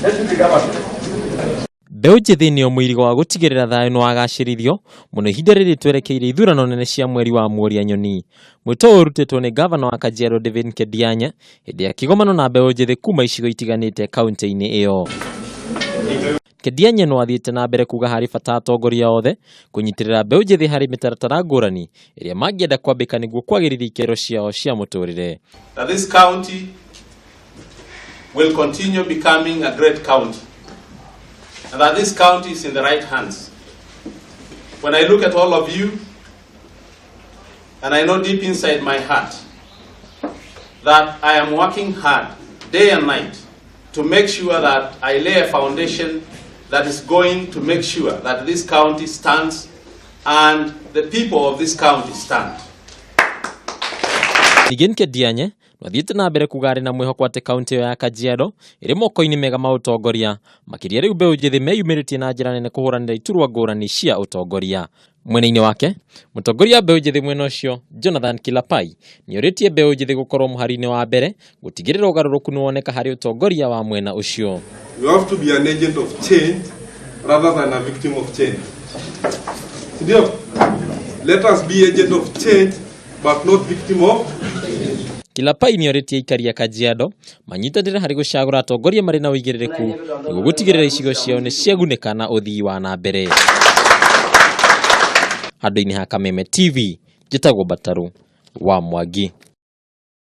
Deputy Governor. Mbeũ njĩthĩ nĩo mũirigo wa gũtigĩrĩra thayũ nĩwagacĩrithio mũno ihinda rĩrĩ twerekeire ithurano nene cia mweri wa Mworia Nyoni. Mwĩto ũyũ ũrutĩtwo nĩ ngavana wa Kajiado David Nkedianya hĩndĩ ya kĩgomano na mbeũ njĩthĩ kuma icigo itiganĩte kaunti-inĩ ĩyo. Nkedianya no athiĩte na mbere kuga harĩ bata atongoria othe kũnyitĩrĩra mbeũ njĩthĩ harĩ mĩtaratara ngũrani ĩrĩa mangĩenda kwambĩka nĩguo kwagĩrithia ikero ciao cia mũtũrĩre. That this county will continue becoming a great county, and that this county is in the right hands. When I look at all of you, and I know deep inside my heart that I am working hard day and night to make sure that I lay a foundation that is going to make sure that this county stands and the people of this county stand. Ningĩ Nkedianye no athiĩte na mbere kuga arĩ na mwĩhoko atĩ kaunti ĩyo ya Kajiado ĩrĩ moko-inĩ mega ma ũtongoria, makĩria rĩu mbeũ njĩthĩ meyumĩrĩtie na njĩra nene kũhũranĩra iturwa ngũrani cia ũtongoria. Mwena-inĩ wake, mũtongoria wa mbeũ njĩthĩ mwena ũcio Jonathan Kilapai nĩorĩtie mbeũ njĩthĩ gũkorwo mũhari-inĩ wa mbere gũtigĩrĩra ũgarũrũku nĩwoneka harĩ ũtongoria wa mwena ũcio. You have to be an agent of change rather than a victim of change. Ndio? Let us be agent of change but not victim of. Kilapai nĩorĩtie aikari a Kajiado manyitanĩre harĩ gũcagũra atongoria marĩ na ũigĩrĩrĩku nĩguo gũtigĩrĩra icigo ciao nĩ ciagunĩka na ũthii wa na mbere. Handũ-inĩ ha Kameme TV, njĩtagwo Mbataru wa Mwangi.